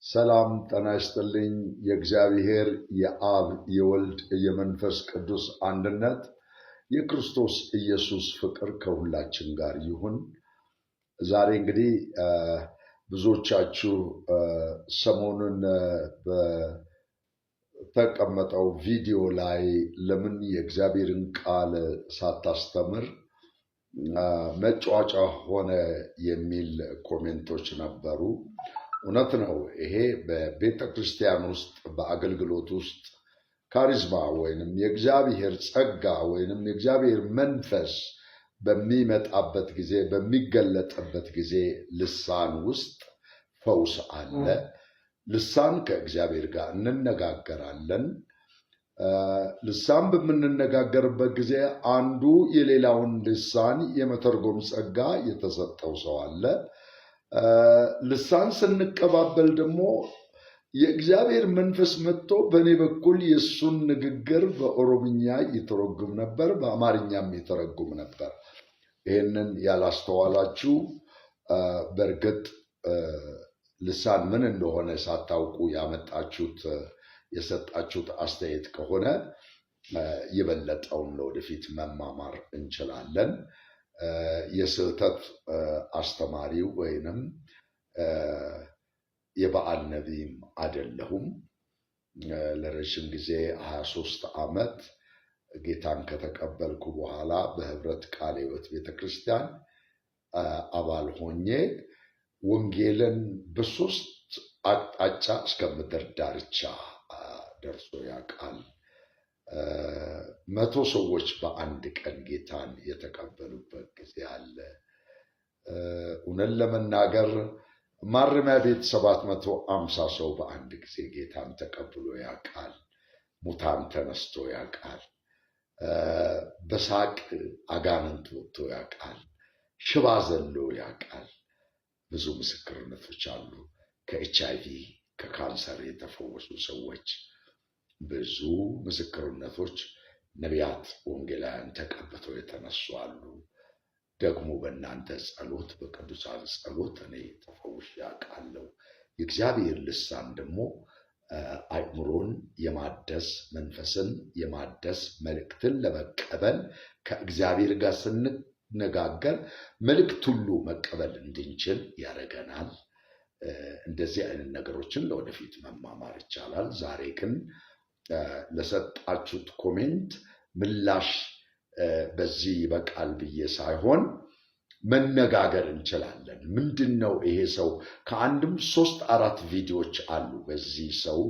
ሰላም ጤና ይስጥልኝ። የእግዚአብሔር የአብ የወልድ የመንፈስ ቅዱስ አንድነት የክርስቶስ ኢየሱስ ፍቅር ከሁላችን ጋር ይሁን። ዛሬ እንግዲህ ብዙዎቻችሁ ሰሞኑን በተቀመጠው ቪዲዮ ላይ ለምን የእግዚአብሔርን ቃል ሳታስተምር መጫወቻ ሆነ የሚል comment ኦች ነበሩ። እውነት ነው። ይሄ በቤተ ክርስቲያን ውስጥ በአገልግሎት ውስጥ charisma ወይንም የእግዚአብሔር ጸጋ ወይንም የእግዚአብሔር መንፈስ በሚመጣበት ጊዜ፣ በሚገለጥበት ጊዜ ልሳን ውስጥ ፈውስ አለ። ልሳን ከእግዚአብሔር ጋር እንነጋገራለን። ልሳን በምንነጋገርበት ጊዜ አንዱ የሌላውን ልሳን የመተርጎም ጸጋ የተሰጠው ሰው አለ። ልሳን ስንቀባበል ደግሞ የእግዚአብሔር መንፈስ መጥቶ በእኔ በኩል የእሱን ንግግር በኦሮምኛ ይተረጉም ነበር፣ በአማርኛም ይተረጉም ነበር። ይህንን ያላስተዋላችሁ፣ በእርግጥ ልሳን ምን እንደሆነ ሳታውቁ ያመጣችሁት፣ የሰጣችሁት አስተያየት ከሆነ የበለጠውን ለወደፊት መማማር እንችላለን። የስህተት አስተማሪው ወይንም የበዓል ነቢይም አይደለሁም። ለረዥም ጊዜ 23 ዓመት ጌታን ከተቀበልኩ በኋላ በህብረት ቃለ ሕይወት ቤተክርስቲያን አባል ሆኜ ወንጌልን በሶስት አቅጣጫ እስከ ምድር ዳርቻ ደርሶ ያውቃል። 100 ሰዎች በአንድ ቀን ጌታን የተቀበሉበት ጊዜ አለ። እውነት ለመናገር ማረሚያ ቤት 750 ሰው በአንድ ጊዜ ጌታን ተቀብሎ ያውቃል። ሙታን ተነስቶ ያውቃል። በሳቅ አጋንንት ወጥቶ ያውቃል። ሽባ ዘሎ ያውቃል። ብዙ ምስክርነቶች አሉ። ከኤች አይቪ ከካንሰር የተፈወሱ ሰዎች ብዙ ምስክርነቶች፣ ነቢያት፣ ወንጌላውያን ተቀብተው የተነሱ አሉ። ደግሞ በእናንተ ጸሎት፣ በቅዱሳን ጸሎት እኔ ተፈውሼ አውቃለሁ። የእግዚአብሔር ልሳን ደግሞ አእምሮን የማደስ፣ መንፈስን የማደስ፣ መልእክትን ለመቀበል ከእግዚአብሔር ጋር ስንነጋገር መልእክት ሁሉ መቀበል እንድንችል ያደርገናል። እንደዚህ አይነት ነገሮችን ለወደፊት መማማር ይቻላል። ዛሬ ግን ለሰጣችሁት comment ምላሽ በዚህ ይበቃል ብዬ ሳይሆን መነጋገር እንችላለን። ምንድን ነው ይሄ ሰው? ከአንድም ሶስት አራት ቪዲዮዎች አሉ። በዚህ ሰው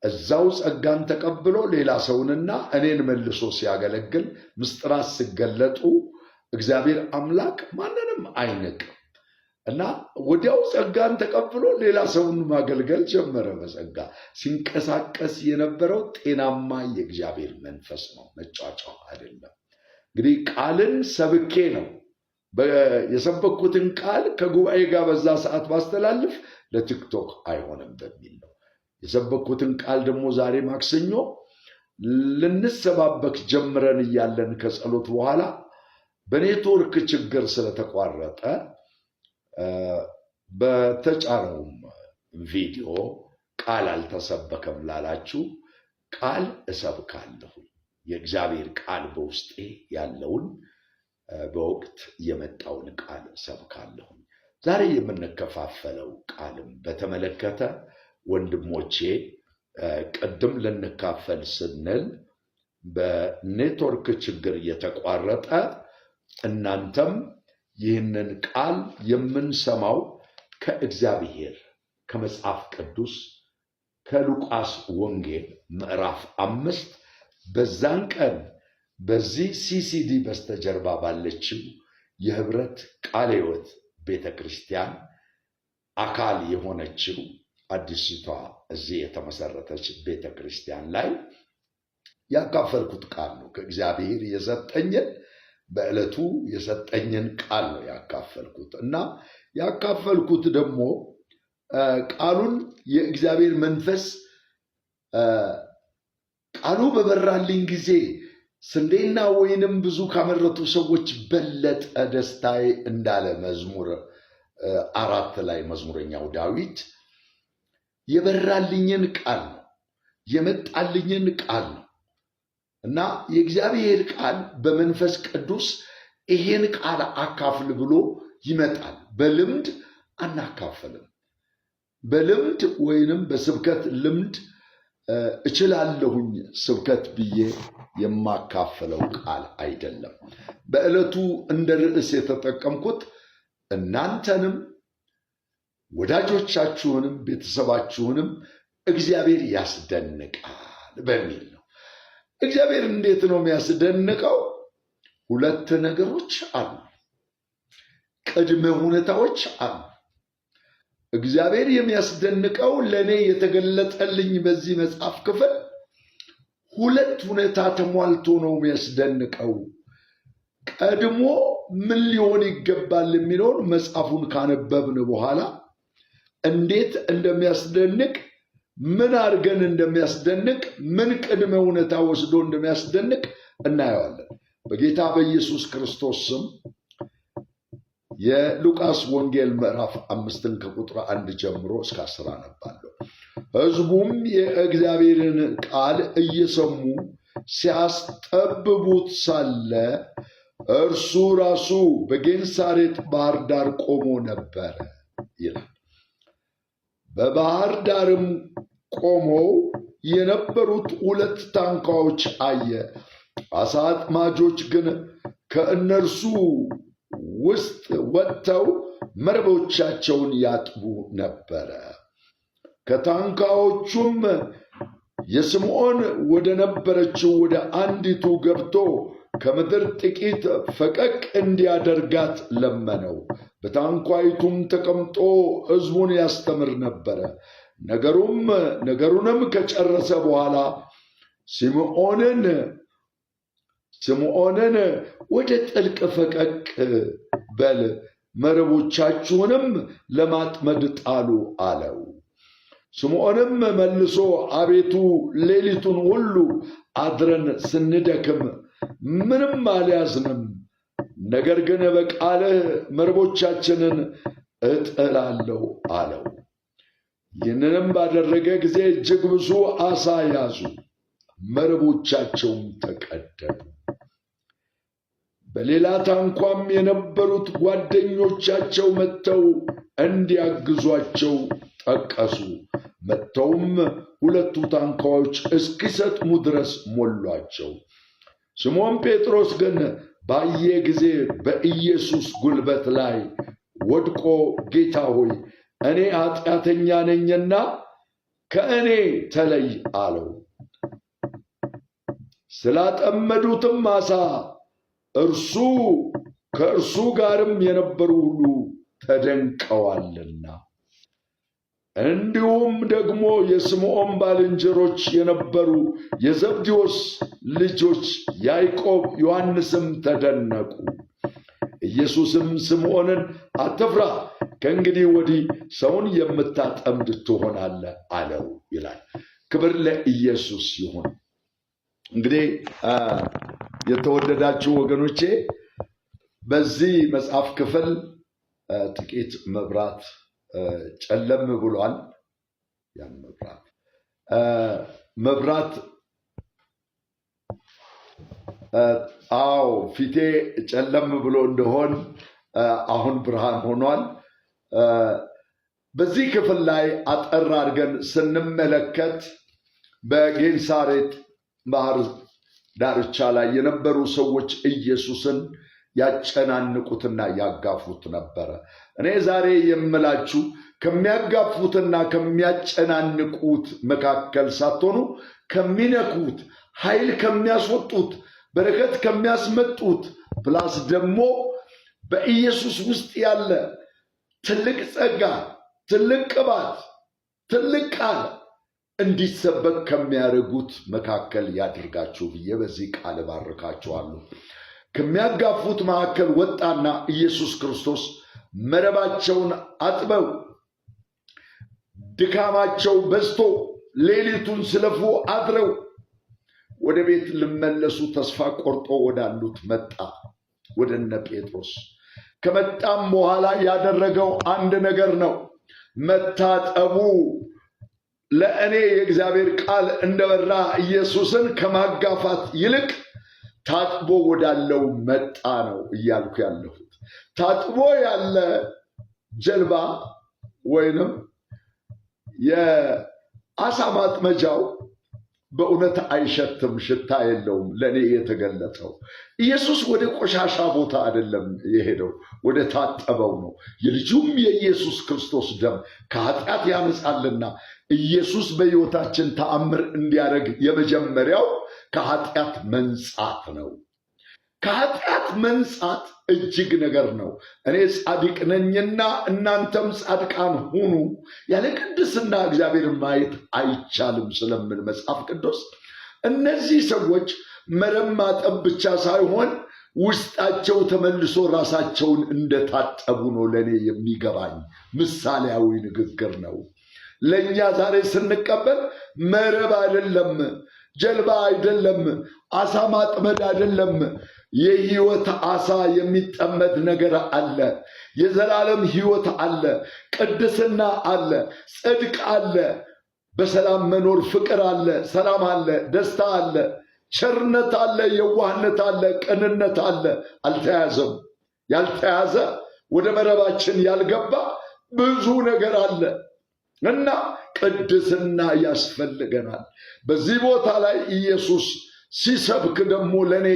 እዛው ጸጋን ተቀብሎ ሌላ ሰውንና እኔን መልሶ ሲያገለግል ምስጢራት ሲገለጡ እግዚአብሔር አምላክ ማንንም አይንቅም እና ወዲያው ጸጋን ተቀብሎ ሌላ ሰውን ማገልገል ጀመረ። በጸጋ ሲንቀሳቀስ የነበረው ጤናማ የእግዚአብሔር መንፈስ ነው፣ መጫጫ አይደለም። እንግዲህ ቃልን ሰብኬ ነው፣ የሰበኩትን ቃል ከጉባኤ ጋር በዛ ሰዓት ባስተላልፍ ለቲክቶክ አይሆንም በሚል ነው። የሰበኩትን ቃል ደግሞ ዛሬ ማክሰኞ ልንሰባበክ ጀምረን እያለን ከጸሎት በኋላ በኔትወርክ ችግር ስለተቋረጠ በተጫነውም ቪዲዮ ቃል አልተሰበከም ላላችሁ ቃል እሰብካለሁ። የእግዚአብሔር ቃል በውስጤ ያለውን በወቅት የመጣውን ቃል እሰብካለሁ። ዛሬ የምንከፋፈለው ቃልም በተመለከተ ወንድሞቼ፣ ቅድም ልንካፈል ስንል በኔትወርክ ችግር እየተቋረጠ፣ እናንተም ይህንን ቃል የምንሰማው ከእግዚአብሔር ከመጽሐፍ ቅዱስ ከሉቃስ ወንጌል ምዕራፍ 5 በዛን ቀን በዚህ ሲሲዲ በስተጀርባ ባለችው የህብረት ቃለ ሕይወት ቤተ ክርስቲያን አካል የሆነችው አዲሲቷ እዚህ የተመሰረተች ቤተ ክርስቲያን ላይ ያካፈልኩት ቃል ነው። ከእግዚአብሔር የሰጠኝን፣ በዕለቱ የሰጠኝን ቃል ነው ያካፈልኩት። እና ያካፈልኩት ደግሞ ቃሉን የእግዚአብሔር መንፈስ ቃሉ በበራልኝ ጊዜ ስንዴና ወይንም ብዙ ካመረቱ ሰዎች በለጠ ደስታዬ እንዳለ መዝሙር 4 ላይ መዝሙረኛው ዳዊት። የበራልኝን ቃል ነው፣ የመጣልኝን ቃል ነው እና የእግዚአብሔር ቃል በመንፈስ ቅዱስ ይሄን ቃል አካፍል ብሎ ይመጣል። በልምድ አናካፍልም። በልምድ ወይንም በስብከት ልምድ እችላለሁኝ ስብከት ብዬ የማካፍለው ቃል አይደለም። በዕለቱ እንደ ርዕስ የተጠቀምኩት እናንተንም ወዳጆቻችሁንም ቤተሰባችሁንም እግዚአብሔር ያስደንቃል በሚል ነው። እግዚአብሔር እንዴት ነው የሚያስደንቀው? ሁለት ነገሮች አሉ፣ ቅድመ ሁኔታዎች አሉ። እግዚአብሔር የሚያስደንቀው ለእኔ የተገለጠልኝ በዚህ መጽሐፍ ክፍል ሁለት ሁኔታ ተሟልቶ ነው የሚያስደንቀው። ቀድሞ ምን ሊሆን ይገባል የሚለውን መጽሐፉን ካነበብን በኋላ እንዴት እንደሚያስደንቅ፣ ምን አድርገን እንደሚያስደንቅ፣ ምን ቅድመ ሁኔታ ወስዶ እንደሚያስደንቅ እናየዋለን። በጌታ በኢየሱስ ክርስቶስ ስም የሉቃስ ወንጌል ምዕራፍ 5ን ከቁጥር 1 ጀምሮ እስከ 10 አነባለሁ። ሕዝቡም የእግዚአብሔርን ቃል እየሰሙ ሲያስጠብቡት ሳለ እርሱ ራሱ በጌንሳሬጥ ባህር ዳር ቆሞ ነበረ ይላል። በባህር ዳርም ቆመው የነበሩት ሁለት ታንኳዎች አየ። ዓሣ አጥማጆች ግን ከእነርሱ ውስጥ ወጥተው መረቦቻቸውን ያጥቡ ነበረ። ከታንኳዎቹም የስምዖን ወደ ነበረችው ወደ አንዲቱ ገብቶ ከምድር ጥቂት ፈቀቅ እንዲያደርጋት ለመነው። በታንኳይቱም ተቀምጦ ሕዝቡን ያስተምር ነበረ። ነገሩንም ከጨረሰ በኋላ ስምዖንን ወደ ጥልቅ ፈቀቅ በል፣ መረቦቻችሁንም ለማጥመድ ጣሉ አለው። ስምዖንም መልሶ አቤቱ ሌሊቱን ሁሉ አድረን ስንደክም ምንም አልያዝንም፣ ነገር ግን በቃልህ መረቦቻችንን እጥላለሁ አለው። ይህንንም ባደረገ ጊዜ እጅግ ብዙ ዓሣ ያዙ፣ መረቦቻቸውም ተቀደዱ። በሌላ ታንኳም የነበሩት ጓደኞቻቸው መጥተው እንዲያግዟቸው ጠቀሱ። መጥተውም ሁለቱ ታንኳዎች እስኪሰጥሙ ድረስ ሞሏቸው። ስምዖን ጴጥሮስ ግን ባየ ጊዜ በኢየሱስ ጉልበት ላይ ወድቆ ጌታ ሆይ እኔ ኃጢአተኛ ነኝና ከእኔ ተለይ አለው። ስላጠመዱትም ዓሣ እርሱ ከእርሱ ጋርም የነበሩ ሁሉ ተደንቀዋልና። እንዲሁም ደግሞ የስምዖን ባልንጀሮች የነበሩ የዘብዴዎስ ልጆች ያዕቆብ፣ ዮሐንስም ተደነቁ። ኢየሱስም ስምዖንን አትፍራ፣ ከእንግዲህ ወዲህ ሰውን የምታጠምድ ትሆናለህ አለው ይላል። ክብር ለኢየሱስ ይሁን። እንግዲህ የተወደዳችሁ ወገኖቼ በዚህ መጽሐፍ ክፍል ጥቂት መብራት ጨለም ብሏል። ያን መብራት አዎ ፊቴ ጨለም ብሎ እንደሆን አሁን ብርሃን ሆኗል። በዚህ ክፍል ላይ አጠር አድርገን ስንመለከት በጌንሳሬጥ ባህር ዳርቻ ላይ የነበሩ ሰዎች ኢየሱስን ያጨናንቁትና ያጋፉት ነበረ። እኔ ዛሬ የምላችሁ ከሚያጋፉትና ከሚያጨናንቁት መካከል ሳትሆኑ ከሚነኩት፣ ኃይል ከሚያስወጡት፣ በረከት ከሚያስመጡት plus ደግሞ በኢየሱስ ውስጥ ያለ ትልቅ ጸጋ፣ ትልቅ ቅባት፣ ትልቅ ቃል እንዲሰበክ ከሚያደርጉት መካከል ያድርጋችሁ ብዬ በዚህ ቃል እባርካችኋለሁ። ከሚያጋፉት መካከል ወጣና ኢየሱስ ክርስቶስ መረባቸውን አጥበው ድካማቸው በዝቶ ሌሊቱን ስለፉ አድረው ወደ ቤት ልመለሱ ተስፋ ቆርጦ ወዳሉት መጣ፣ ወደ እነ ጴጥሮስ። ከመጣም በኋላ ያደረገው አንድ ነገር ነው። መታጠቡ ለእኔ የእግዚአብሔር ቃል እንደበራ ኢየሱስን ከማጋፋት ይልቅ ታጥቦ ወዳለው መጣ ነው እያልኩ ያለሁት። ታጥቦ ያለ ጀልባ ወይንም የአሳ ማጥመጃው በእውነት አይሸትም፣ ሽታ የለውም። ለእኔ የተገለጠው ኢየሱስ ወደ ቆሻሻ ቦታ አይደለም የሄደው፣ ወደ ታጠበው ነው። የልጁም የኢየሱስ ክርስቶስ ደም ከኃጢአት ያነጻልና ኢየሱስ በሕይወታችን ተአምር እንዲያደርግ የመጀመሪያው ከኃጢአት መንጻት ነው። ከኃጢአት መንጻት እጅግ ነገር ነው። እኔ ጻድቅ ነኝና እናንተም ጻድቃን ሁኑ፣ ያለ ቅድስና እግዚአብሔርን ማየት አይቻልም ስለሚል መጽሐፍ ቅዱስ እነዚህ ሰዎች መረብ ማጠብ ብቻ ሳይሆን ውስጣቸው ተመልሶ ራሳቸውን እንደታጠቡ ነው ለእኔ የሚገባኝ። ምሳሌያዊ ንግግር ነው። ለእኛ ዛሬ ስንቀበል መረብ አይደለም፣ ጀልባ አይደለም፣ አሳ ማጥመድ አይደለም። የህይወት አሳ የሚጠመድ ነገር አለ። የዘላለም ህይወት አለ። ቅድስና አለ። ጽድቅ አለ። በሰላም መኖር ፍቅር አለ። ሰላም አለ። ደስታ አለ። ቸርነት አለ። የዋህነት አለ። ቅንነት አለ። አልተያዘም። ያልተያዘ ወደ መረባችን ያልገባ ብዙ ነገር አለ እና ቅድስና ያስፈልገናል። በዚህ ቦታ ላይ ኢየሱስ ሲሰብክ ደግሞ ለእኔ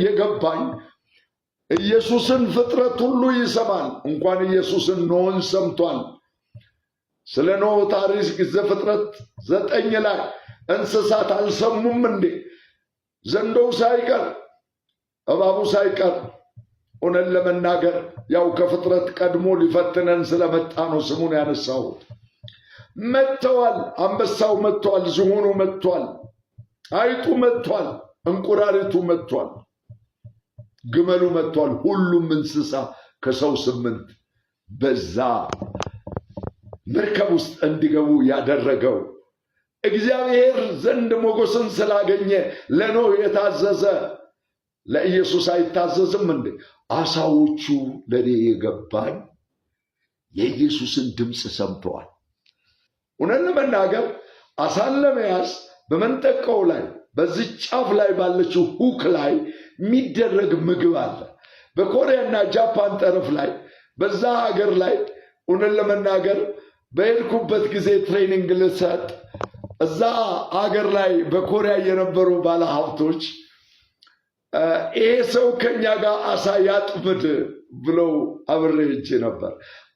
የገባኝ ኢየሱስን ፍጥረት ሁሉ ይሰማል። እንኳን ኢየሱስን ኖህን ሰምቷል። ስለ ኖህ ታሪክ ዘፍጥረት 9 ላይ እንስሳት አልሰሙም እንዴ? ዘንዶው ሳይቀር እባቡ ሳይቀር። እውነት ለመናገር ያው ከፍጥረት ቀድሞ ሊፈትነን ስለመጣ ነው ስሙን ያነሳሁት። መጥተዋል። አንበሳው መጥቷል። ዝሆኑ መጥቷል። አይጡ መጥቷል። እንቁራሪቱ መጥቷል። ግመሉ መጥቷል። ሁሉም እንስሳ ከሰው 8 በዛ መርከብ ውስጥ እንዲገቡ ያደረገው እግዚአብሔር ዘንድ ሞገስን ስላገኘ ለኖህ የታዘዘ ለኢየሱስ አይታዘዝም እንዴ? አሳዎቹ ለእኔ የገባኝ የኢየሱስን ድምፅ ሰምተዋል። እውነት ለመናገር አሳን ለመያዝ በመንጠቀው ላይ በዚህ ጫፍ ላይ ባለችው hook ላይ የሚደረግ ምግብ አለ። በኮሪያና ጃፓን ጠረፍ ላይ በዛ ሀገር ላይ እውነት ለመናገር በሄድኩበት ጊዜ training ልሰጥ እዛ ሀገር ላይ በኮሪያ የነበሩ ባለሀብቶች ይሄ ሰው ከኛ ጋር አሳ ያጥምድ ብለው አብሬ ሄጄ ነበር።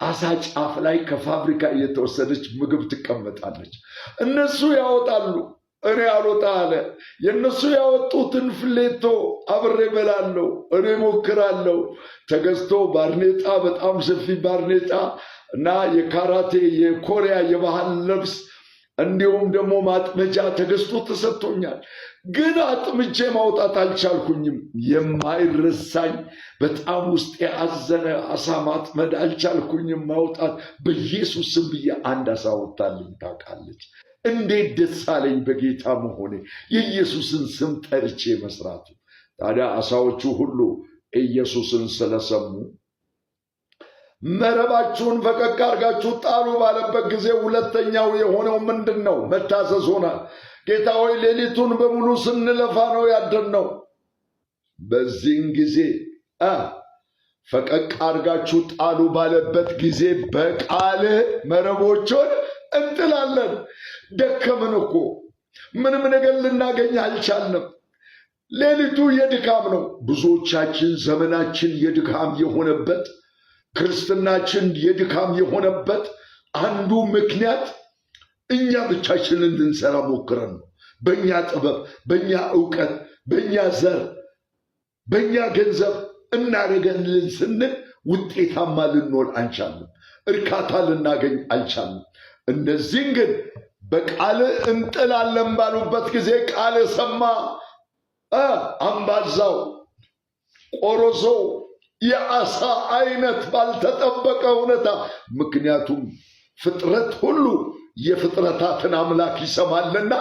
አሳ ጫፍ ላይ ከፋብሪካ እየተወሰደች ምግብ ትቀመጣለች። እነሱ ያወጣሉ፣ እኔ አልወጣ አለ። የእነሱ ያወጡትን ፍሌቶ አብሬ በላለሁ፣ እኔ ሞክራለሁ። ተገዝቶ ባርኔጣ፣ በጣም ሰፊ ባርኔጣ እና የካራቴ የኮሪያ የባህል ልብስ እንዲሁም ደግሞ ማጥመጃ ተገዝቶ ተሰጥቶኛል። ግን አጥምጄ ማውጣት አልቻልኩኝም። የማይረሳኝ በጣም ውስጥ የአዘነ አሳ ማጥመድ አልቻልኩኝም ማውጣት። በኢየሱስ ስም ብዬ አንድ አሳ ወጣልኝ ታውቃለች። እንዴት ደስ አለኝ በጌታ መሆኔ፣ የኢየሱስን ስም ጠርቼ መስራቱ። ታዲያ አሳዎቹ ሁሉ ኢየሱስን ስለሰሙ መረባችሁን ፈቀቅ አድርጋችሁ ጣሉ ባለበት ጊዜ ሁለተኛው የሆነው ምንድን ነው? መታዘዝ ሆነ። ጌታ ሆይ ሌሊቱን በሙሉ ስንለፋ ነው ያደርነው። በዚህን ጊዜ ፈቀቅ አድርጋችሁ ጣሉ ባለበት ጊዜ በቃልህ መረቦችን እንጥላለን። ደከምን እኮ፣ ምንም ነገር ልናገኝ አልቻልንም። ሌሊቱ የድካም ነው። ብዙዎቻችን ዘመናችን የድካም የሆነበት፣ ክርስትናችን የድካም የሆነበት አንዱ ምክንያት እኛ ብቻችንን ልንሰራ ሞክረን ነው። በእኛ ጥበብ፣ በእኛ እውቀት፣ በእኛ ዘር፣ በእኛ ገንዘብ እናደርገንልን ስንል ውጤታማ ልንሆን አልቻልንም። እርካታ ልናገኝ አልቻልንም። እነዚህን ግን በቃል እንጥላለን ባሉበት ጊዜ ቃል ሰማ። አምባዛው፣ ቆሮሶ፣ የአሳ አይነት ባልተጠበቀ ሁኔታ። ምክንያቱም ፍጥረት ሁሉ የፍጥረታትን አምላክ ይሰማልና።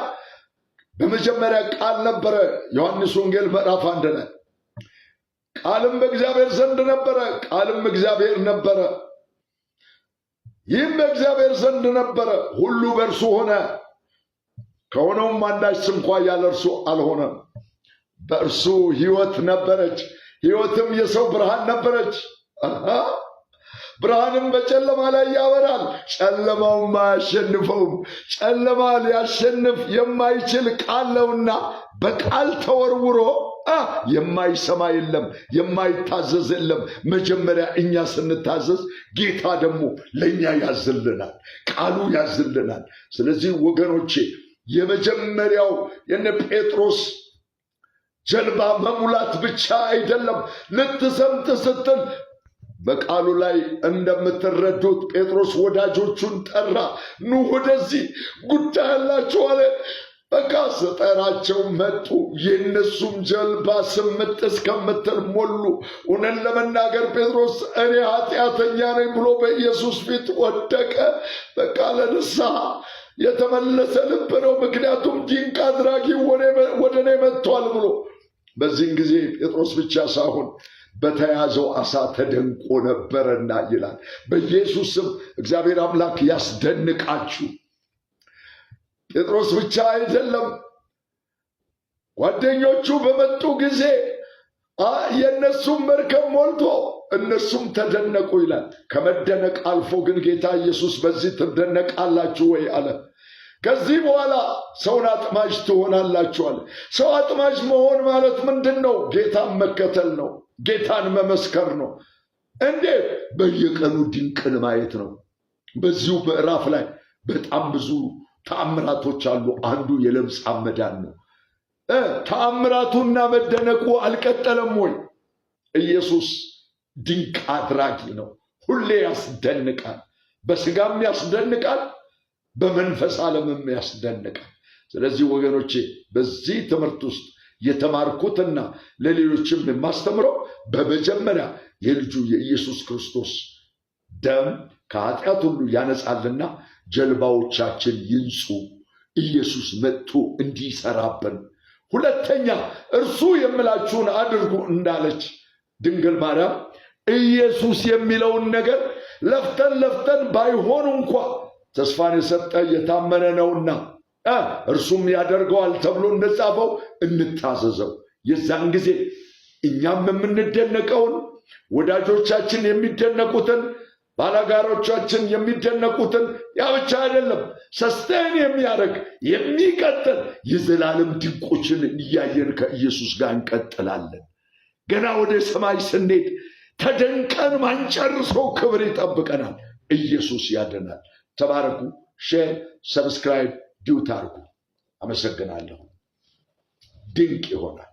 በመጀመሪያ ቃል ነበረ። ዮሐንስ ወንጌል ምዕራፍ 1 ላይ ቃልም በእግዚአብሔር ዘንድ ነበረ፣ ቃልም እግዚአብሔር ነበረ። ይህም በእግዚአብሔር ዘንድ ነበረ፣ ሁሉ በእርሱ ሆነ፣ ከሆነውም አንዳች ስንኳ ያለ እርሱ አልሆነም። በእርሱ ሕይወት ነበረች፣ ሕይወትም የሰው ብርሃን ነበረች። ብርሃንም በጨለማ ላይ ያበራል፣ ጨለማውም አያሸንፈውም። ጨለማ ሊያሸንፍ የማይችል ቃል ነውና በቃል ተወርውሮ የማይሰማ የለም፣ የማይታዘዝ የለም። መጀመሪያ እኛ ስንታዘዝ ጌታ ደግሞ ለእኛ ያዝልናል፣ ቃሉ ያዝልናል። ስለዚህ ወገኖቼ፣ የመጀመሪያው የነ ጴጥሮስ ጀልባ መሙላት ብቻ አይደለም። ልትሰምጥ ስትል በቃሉ ላይ እንደምትረዱት ጴጥሮስ ወዳጆቹን ጠራ። ኑ ወደዚህ፣ ጉዳይ አላችሁ አለ። በቃ ስጠራቸው መጡ። የእነሱም ጀልባ ስምጥ እስከምትል ሞሉ። እውነት ለመናገር ጴጥሮስ እኔ ኃጢአተኛ ነኝ ብሎ በኢየሱስ ፊት ወደቀ። በቃ ለንስሐ የተመለሰ ልብ ነው። ምክንያቱም ድንቅ አድራጊ ወደ እኔ መጥቷል ብሎ። በዚህን ጊዜ ጴጥሮስ ብቻ ሳይሆን በተያዘው አሳ ተደንቆ ነበረና ይላል። በኢየሱስ ስም እግዚአብሔር አምላክ ያስደንቃችሁ። ጴጥሮስ ብቻ አይደለም፣ ጓደኞቹ በመጡ ጊዜ የእነሱም መርከብ ሞልቶ እነሱም ተደነቁ ይላል። ከመደነቅ አልፎ ግን ጌታ ኢየሱስ በዚህ ትደነቃላችሁ ወይ አለ። ከዚህ በኋላ ሰውን አጥማጅ ትሆናላችሁ አለ። ሰው አጥማጅ መሆን ማለት ምንድን ነው? ጌታን መከተል ነው። ጌታን መመስከር ነው። እንዴት? በየቀኑ ድንቅን ማየት ነው። በዚሁ ምዕራፍ ላይ በጣም ብዙ ተአምራቶች አሉ። አንዱ የለምጻም መዳን ነው። ተአምራቱና መደነቁ አልቀጠለም ወይ? ኢየሱስ ድንቅ አድራጊ ነው። ሁሌ ያስደንቃል። በስጋም ያስደንቃል፣ በመንፈስ ዓለምም ያስደንቃል። ስለዚህ ወገኖቼ፣ በዚህ ትምህርት ውስጥ የተማርኩትና ለሌሎችም የማስተምረው በመጀመሪያ የልጁ የኢየሱስ ክርስቶስ ደም ከኃጢአት ሁሉ ያነጻልና ጀልባዎቻችን ይንጹ፣ ኢየሱስ መጥቶ እንዲሰራብን። ሁለተኛ እርሱ የሚላችሁን አድርጉ እንዳለች ድንግል ማርያም ኢየሱስ የሚለውን ነገር ለፍተን ለፍተን ባይሆን እንኳ ተስፋን የሰጠ የታመነ ነውና እርሱም ያደርገዋል ተብሎ እንደጻፈው እንታዘዘው። የዛን ጊዜ እኛም የምንደነቀውን፣ ወዳጆቻችን የሚደነቁትን፣ ባላጋሮቻችን የሚደነቁትን፣ ያ ብቻ አይደለም፣ sustain የሚያደርግ የሚቀጥል የዘላለም ድንቆችን እያየን ከኢየሱስ ጋር እንቀጥላለን። ገና ወደ ሰማይ ስንሄድ ተደንቀን ማንጨርሰው ክብር ይጠብቀናል። ኢየሱስ ያድናል። ተባረኩ። Share፣ subscribe፣ duet አድርጉ። አመሰግናለሁ። ድንቅ ይሆናል።